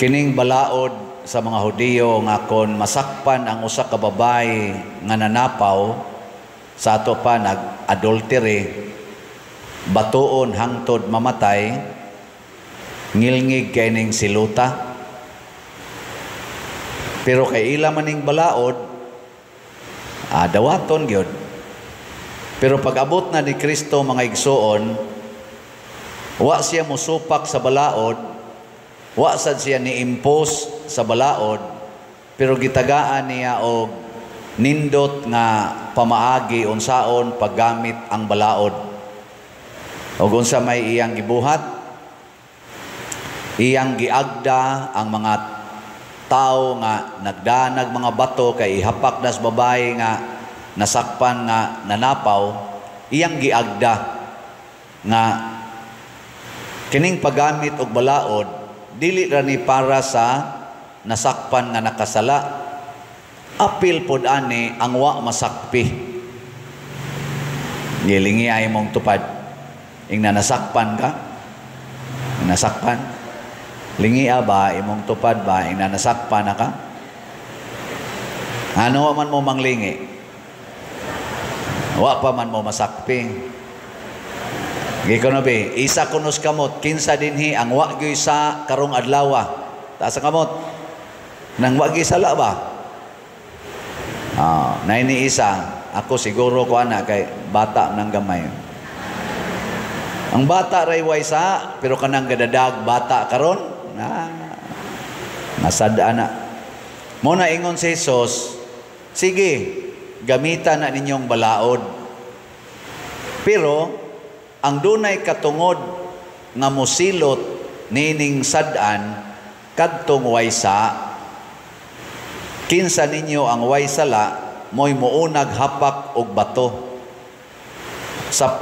Kining balaod sa mga Hudiyo nga kon masakpan ang usa ka babae nga nanapaw, sa ato pa nag-adultery, batuon hangtod mamatay, ngilngig kay ning siluta. Pero kay ila maning balaod, dawaton gyud. Pero pag abot na ni Kristo, mga igsuon, wa siya musupak sa balaod, wa sad siya ni impose sa balaod, pero gitagaan niya og nindot nga pamaagi unsaon paggamit ang balaod. Og unsa may iyang gibuhat? Iyang giagda ang mga tao nga nagdanag mga bato kay ihapak das babae nga nasakpan nga nanapaw. Iyang giagda nga kining paggamit og balaod dili ra ni para sa nasakpan nga nakasala, apil pod ani ang wa masakpi. Gilingi ay mong tupad ing nasakpan ka, nasakpan. Lingia ba imong tupad ba ing nasakpan na ka? Ano man mo manglingi? Wa pa man mo masakpi. Gikono be, isa kunos kamot, kinsa dinhi ang wa gyud sa karong adlaw? Taas ang kamot. Nang wa gyud sala ba? Nay ni isa, ako siguro ko ana kay bata nang gamay. Ang bata ray way sa, pero kanang gadadag bata karon na nasad ana. Mo na ingon si Jesus, sige, gamitan na ninyong balaod. Pero ang dunay katungod nga mosilot nining sad-an kadtong way sa. Kinsa ninyo ang way sala, mo'y muunag hapak og bato. Sa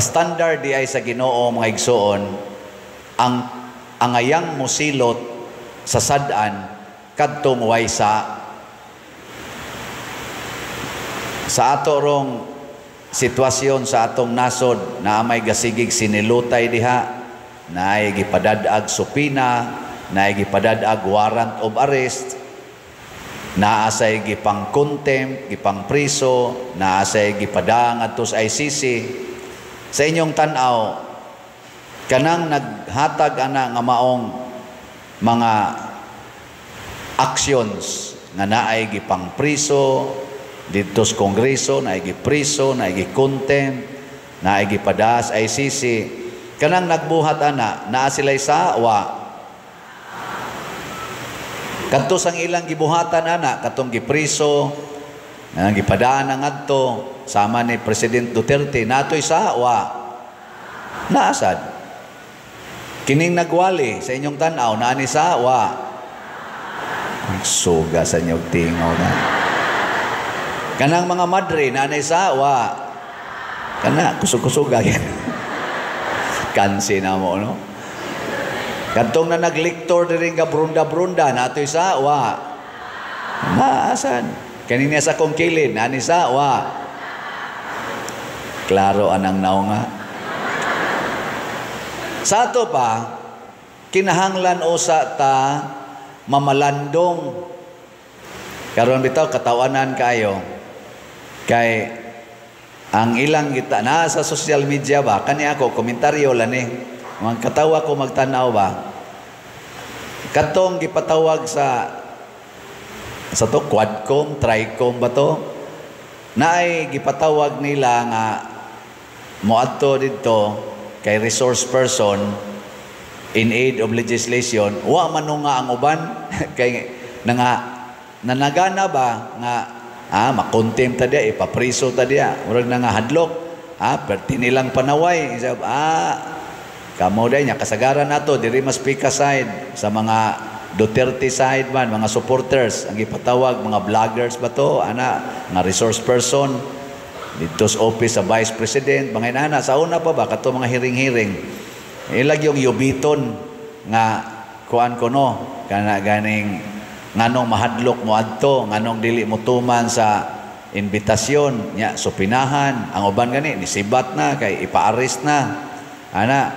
standard di ay sa Ginoo, mga igsuon, ang angayang mosilot sa sad-an kadtong way sa. Sa ato rong sitwasyon sa atong nasod na may gasigig sinilutay diha, naay gipadad-ag supina, naay gipadad-ag warrant of arrest, naa say gipang contempt, gipang priso, naa say gipadang adto sa ICC. Sa inyong tan-aw, kanang naghatag ana nga maong mga actions nga naay gipang priso didto sa Kongreso, naay gipriso, naay gikontempt, naay gipadas ICC, kanang nagbuhat ana, naa sila'y sa wa? Kadto sang ilang gibuhatan ana, katong gipriso, nang gipadaan ang adto sama ni President Duterte, natoy sa wa? Naasad. Kining nagwali, sa inyong tan-aw, naani sa wa? Suga sa inyong tingaw na. Kanang mga madre, naani sa wa? Kana kusog-kusuga. Kansi na mo, no? Kadtong na nagliktor diri nga brunda-brunda, natoy sa wa? Naasan. Kanina sa kong kilid, naani sa wa? Klaro anang naunga. Sa ato pa, kinahanglan usa ta mamalandong. Karon bitaw katawanan kaayo kay ang ilang kita na sa social media ba, kani ako komentaryo lang ni. Mga katawa ko magtan-aw ba. Katong gipatawag sa to Quadcom, Tricom ba to? Naay gipatawag nila nga moadto didto kay resource person in aid of legislation, wa man nga ang uban kay nanga nanagana ba nga makontempt ta diya, ipapriso ta diya, murag na nga hadlok, perti nilang panaway, isab, kamo day nya kasagaran nato diri mas pika side sa mga Duterte side man, mga supporters ang gipatawag, mga vloggers ba to ana nga resource person dito sa office sa Vice President, mga inana sa una pa ba kato mga hearing-hearing, ilag yung yubiton nga kuan ko no kana ganing nganong mahadlok mo adto, nganong dili mo tuman sa imbitasyon nya, supinahan ang uban gani nisibat na kay ipa-arrest na ana.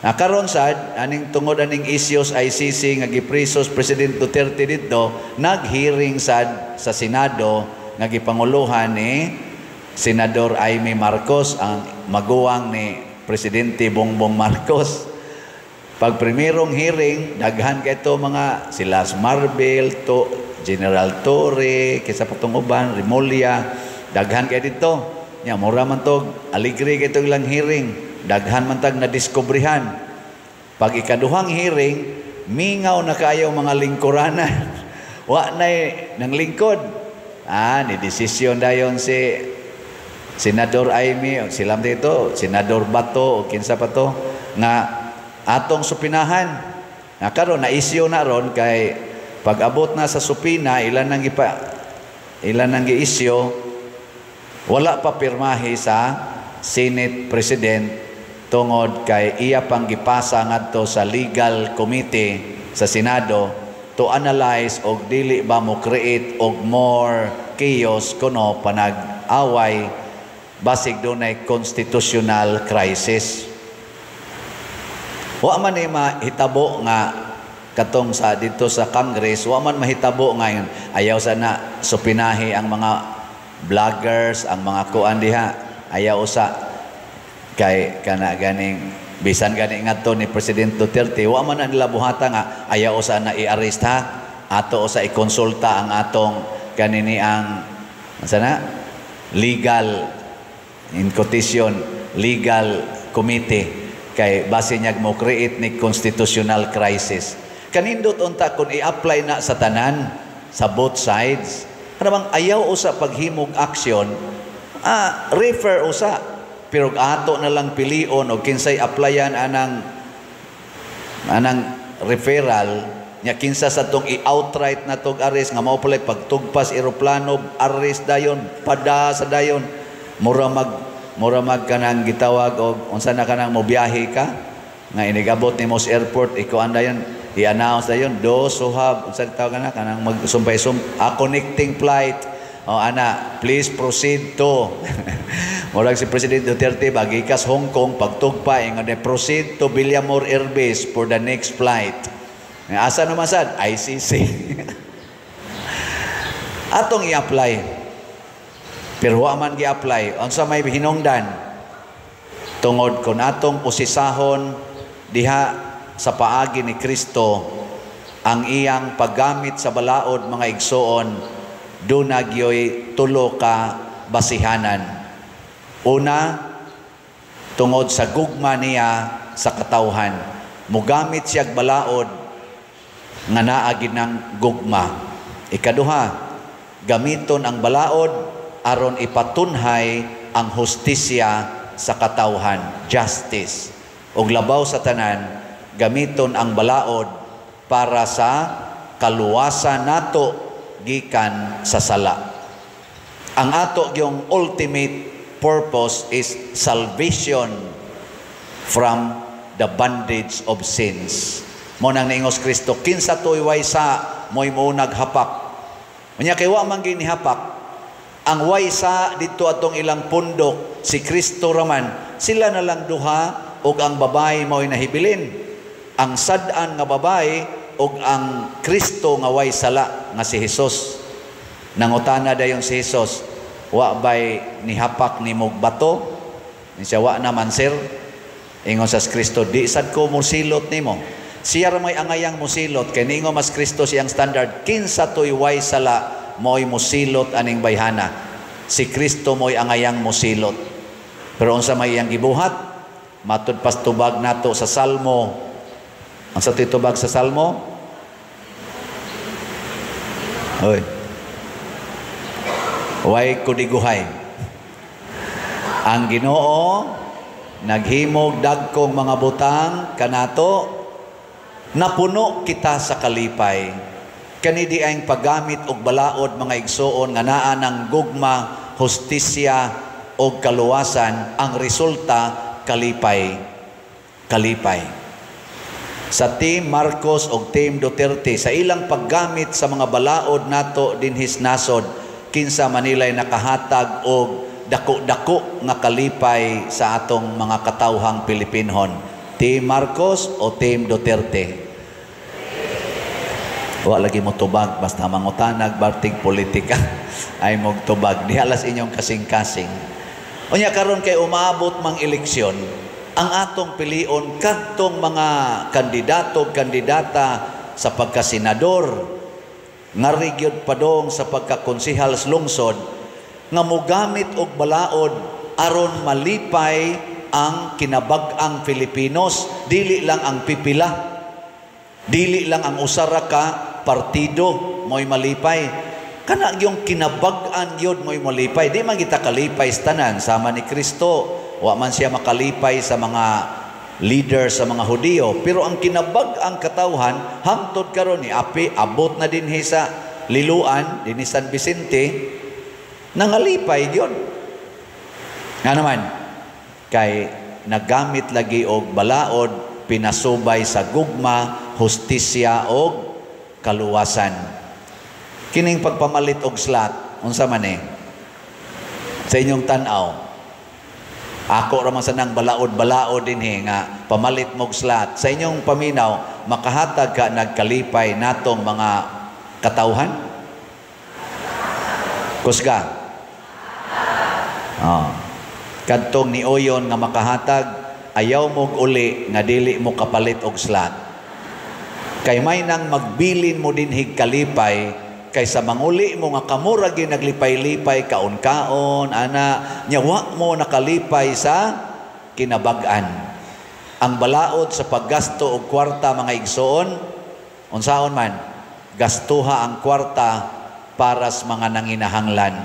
Na karon sad aning tungod aning issues ICC nga gipreso si President Duterte didto, nag-hearing sad sa Senado nga gipanguluhan ni Senador Imee Marcos, ang maguwang ni Presidente Bongbong Marcos. Pag primerong hearing, daghan kay ito mga sila Marbil, to General Torre, kaysa patong uban, Remulla, daghan kay dito. Nya mura man to, aligre kay ito ilang hearing. Daghan man tag nadiskobrehan. Pag ikaduhang hearing, mingaw na kayo mga lingkuranan. Wa nay nang lingkod. Ni desisyon dayon si Senador Imee, sila dito, Senador Bato, o kinsa pa to, nga atong supinahan. Na karon na issue na ron kay pag-abot na sa subpoena, ilan nang gi-issue, wala pa pirmahe sa Senate President tungod kay iya pang gipasa ngadto sa legal committee sa Senado to analyze og dili ba mo create og more chaos kuno panag-away, basig dunay constitutional crisis. Wa man ni mahitabo nga katong sa dito sa Congress, wa man mahitabo ngayon ayaw sana supinahi ang mga vloggers, ang mga kuan diha, ayaw usa kay kana ganing bisan gani ngadto ni President Duterte, wa man na nila buhata nga ayaw usa na i-arrest ha, ato usa ikonsulta ang atong kanini ang unsa na legal, in quotation, legal committee kay base niya mo create ni constitutional crisis. Kanindot unta kung i-apply na sa tanan sa both sides. Kana bang ayaw usa paghimog action, refer usa, pero ato na lang pilion og kinsay applyan anang referral nya, kinsa sa tong i-outright na tog arrest nga mao pala pagtugpas eroplano, arrest dayon, pada sa dayon. Mura mag kanang gitawag og unsa na kanang mobiyahe ka nga inigabot nimo sa airport, ikuan dayon, i-announce dayon, those who have, unsa tawag na kanang magsumpay sum a connecting flight o ana, please proceed to. Murag si President Duterte bagikas Hong Kong, pagtugpa ingon, "Proceed to Villamor Air Base for the next flight." Asa naman sad? ICC. Atong i-apply. Pero wa man gi-apply. Unsa may hinungdan? Tungod kung atong usisahon diha sa paagi ni Kristo ang iyang paggamit sa balaod, mga igsoon, duna gyoy tulo ka basihanan. Una, tungod sa gugma niya sa katawhan. Mugamit siyag balaod nga naa gid ng gugma. Ikaduha, gamiton ang balaod aron ipatunhay ang hustisya sa katawhan, justice. Ug labaw sa tanan, gamiton ang balaod para sa kaluwasan nato gikan sa sala. Ang ato yung ultimate purpose is salvation from the bondage of sins. Mo nang niingos Kristo, "Kinsa to'y way sa, mo'y mounag hapak." Unya kay wa man ginihapak, ang way sa dito atong ilang pundok, si Kristo raman, sila na lang duha ug ang babae mo'y nahibilin. Ang sad-an nga babae ug ang Kristo nga way sala nga si Jesus. Nangutana dayon si Jesus, "Wa bay nihapak nimog bato?" Ni siya, "Wa naman, sir." Ingon sa Kristo, "Di sad ko mosilot nimo." Siya ra may angayang mosilot kay niingon mas Kristo, siyang standard, kinsa to'y way sala mo'y mosilot aning bayhana. Si Kristo mo'y angayang mosilot. Pero unsa may iyang gibuhat? Matud pas tubag nato sa Salmo. Ang sa tubag sa Salmo? Hoy. Way kudiguhay. Ang Ginoo naghimog dagkong mga butang kanato, napuno kita sa kalipay. Kani di ang paggamit og balaod, mga igsoon, nga naa ng gugma, hustisya og kaluwasan, ang resulta kalipay. Kalipay. Sa Team Marcos og Team Duterte, sa ilang paggamit sa mga balaod nato dinhis nasod, kinsa manilay nakahatag og dako-dako nga kalipay sa atong mga katawhang Pilipinhon? Team Marcos o Team Duterte? Wa lagi mo tubag, basta mangutanag bartig politika ay mog tubag. Diha las inyong kasing-kasing. Unya karon kay umaabot mang eleksyon, ang atong pilion kadtong mga kandidato, kandidata sa pagkasenador, ngari gyud padong sa pagkakonsehal sa lungsod, nga mogamit og balaod aron malipay ang kinabag-ang Filipinos, dili lang ang pipila, dili lang ang usara ka partido mo'y malipay, kana yung kinabag-an yun mo'y malipay. Di man kita kalipay sa tanan. Sama ni Kristo, wa man siya makalipay sa mga leader sa mga Hudiyo, pero ang kinabag-ang katawhan hangtod karon ni api abot na dinhi sa Liloan, dinhi San Vicente, nangalipay gyud. Nga naman kay nagamit lagi og balaod pinasubay sa gugma, hustisya og kaluwasan. Kining pagpamalit og slot, unsa man eh sa inyong tan-aw? Ako ra man sanang balaod-balaod dinhi nga pamalit mog slot. Sa inyong paminaw, makahatag ka nagkalipay natong mga katawhan? Kusga. Oh. Kadtong niuyon nga makahatag, ayaw mog uli nga dili mo kapalit og slot. Kay may nang magbilin mo dinhig kalipay kaysa manguli mo nga kamura gyud naglipay-lipay kaon-kaon ana nya wa mo nakalipay sa kinabag-an. Ang balaod sa paggasto og kwarta, mga igsoon, unsaon man gastuha ang kwarta para sa mga nanginahanglan.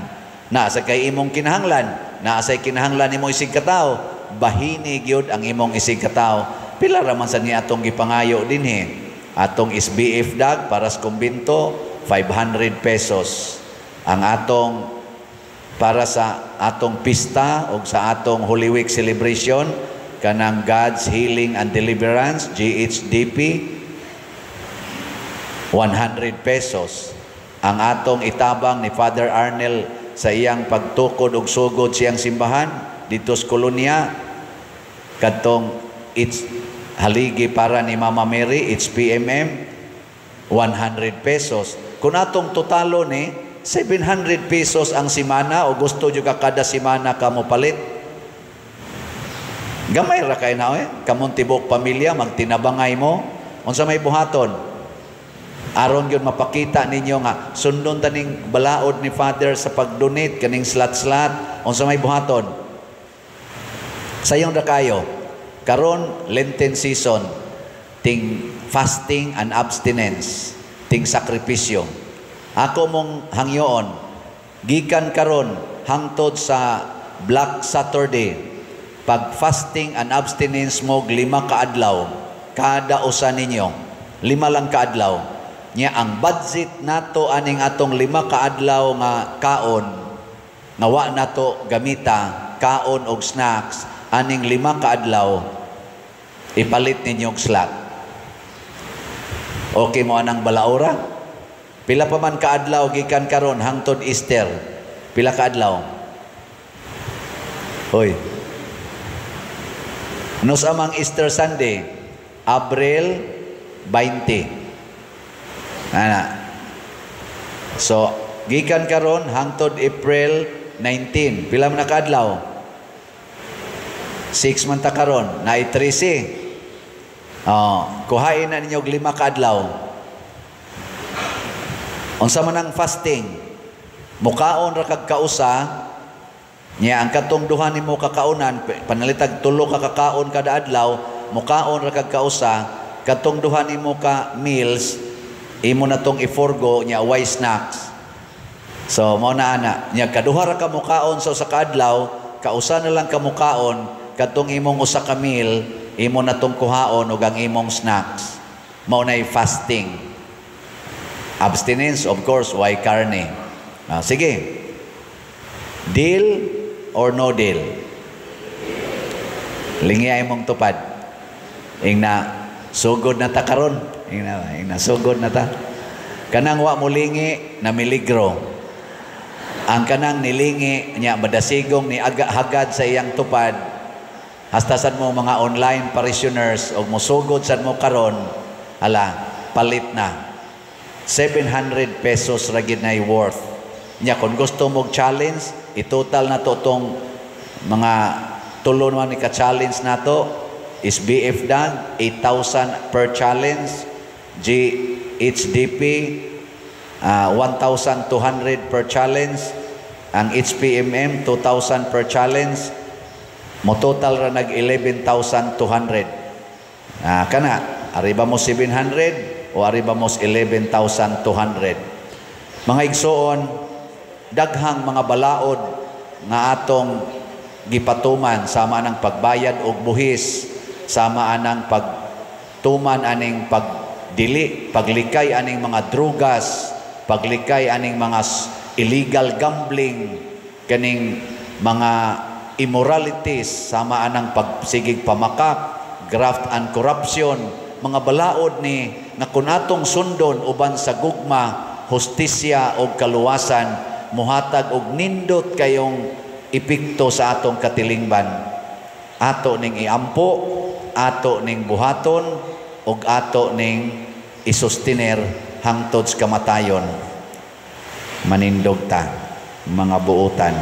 Naa sa kay imong kinahanglan, naa say kinahanglan nimo isig katawo, bahini gyud ang imong isig katawo. Pila ra man sa ni atong gipangayo dinhi? Atong SBF dag para sa kumbinto, 500 pesos. Ang atong para sa atong pista o sa atong Holy Week celebration, kanang God's Healing and Deliverance, GHDP, 100 pesos. Ang atong itabang ni Father Arnel sa iyang pagtukod og sugod siyang simbahan dito sa kolonya, kadtong it's haligi para ni Mama Mary, HPMM, 100 pesos. Kung atong totalo ni 700 pesos ang simana, o gusto nyo ka kada simana ka mo palit, gamay ra kay na eh. Kamong tibok pamilya magtinabangay mo, unsa may buhaton aron gyud mapakita ninyo nga sundon taning balaod ni Father sa pag-donate kaning slot-slot? Unsa may buhaton? Sayon ra kayo. Karon Lenten season, ting fasting and abstinence, ting sakripisyo. Ako mong hangyoon, gikan karon hangtod sa Black Saturday, pag fasting and abstinence mo 5 ka adlaw kada usa ninyo, 5 lang ka adlaw. Nya ang budget nato aning atong 5 ka adlaw nga kaon nga wa nato gamita kaon og snacks, aning 5 ka adlaw ipalit ninyo og slot. Okay mo anang balaora? Pila pa man kaadlaw gikan karon hangtod Easter? Pila kaadlaw? Hoy. Nos amang Easter Sunday, Abril 20. Ana. So, gikan karon hangtod April 19. Pila man na kaadlaw? 6 man ta karon, naay 13. Oh, kuhain na ninyo og 5 kaadlaw. Unsa man ang fasting? Mukaon ra kag kausa, nya ang katong duha nimo kakaunan, panalitag 3 ka kakaon kada adlaw, mukaon ra kag kausa, katong duha nimo ka meals imo na tong i-forgo, nya way snacks. So mao na ana, nya kaduha ra ka mukaon sa usa ka adlaw, kausa na lang ka mukaon, katong imong usa ka meal imo na tong kuhaon og ang imong snacks. Mao nay fasting. Abstinence, of course, why carne. Sige. Deal or no deal? Lingi ay mong tupad. Ingna sugod na ta karon. Ingna sugod na ta. Kanang wa mo lingi na miligro. Ang kanang nilingi nya madasigong ni aga hagad sa iyang tupad. Hasta sad mo mga online parishioners og mosugod sad mo karon, hala, palit na. 700 pesos ra gid nay worth. Nya kung gusto mo challenge, i-total na to tong mga tulo naman ni ka challenge nato is BF DAG 8,000 per challenge, GHDP 1,200 per challenge, ang HPMM 2,000 per challenge, mo total ra nag 11,200. Kana ariba mo 700 o ariba mo 11,200. Mga igsoon, daghang mga balaod nga atong gipatuman, sama ng pagbayad og buhis, sama anang pagtuman aning pagdili, paglikay aning mga drugas, paglikay aning mga illegal gambling, kaning mga immoralities, sama anang pagsigig pamakak, graft and corruption, mga balaod ni nga kun atong sundon uban sa gugma, hustisya og kaluwasan, muhatag og nindot kayong epekto sa atong katilingban. Ato ning iampo, ato ning buhaton, ug ato ning isustiner hangtod sa kamatayon. Manindog ta, mga buutan.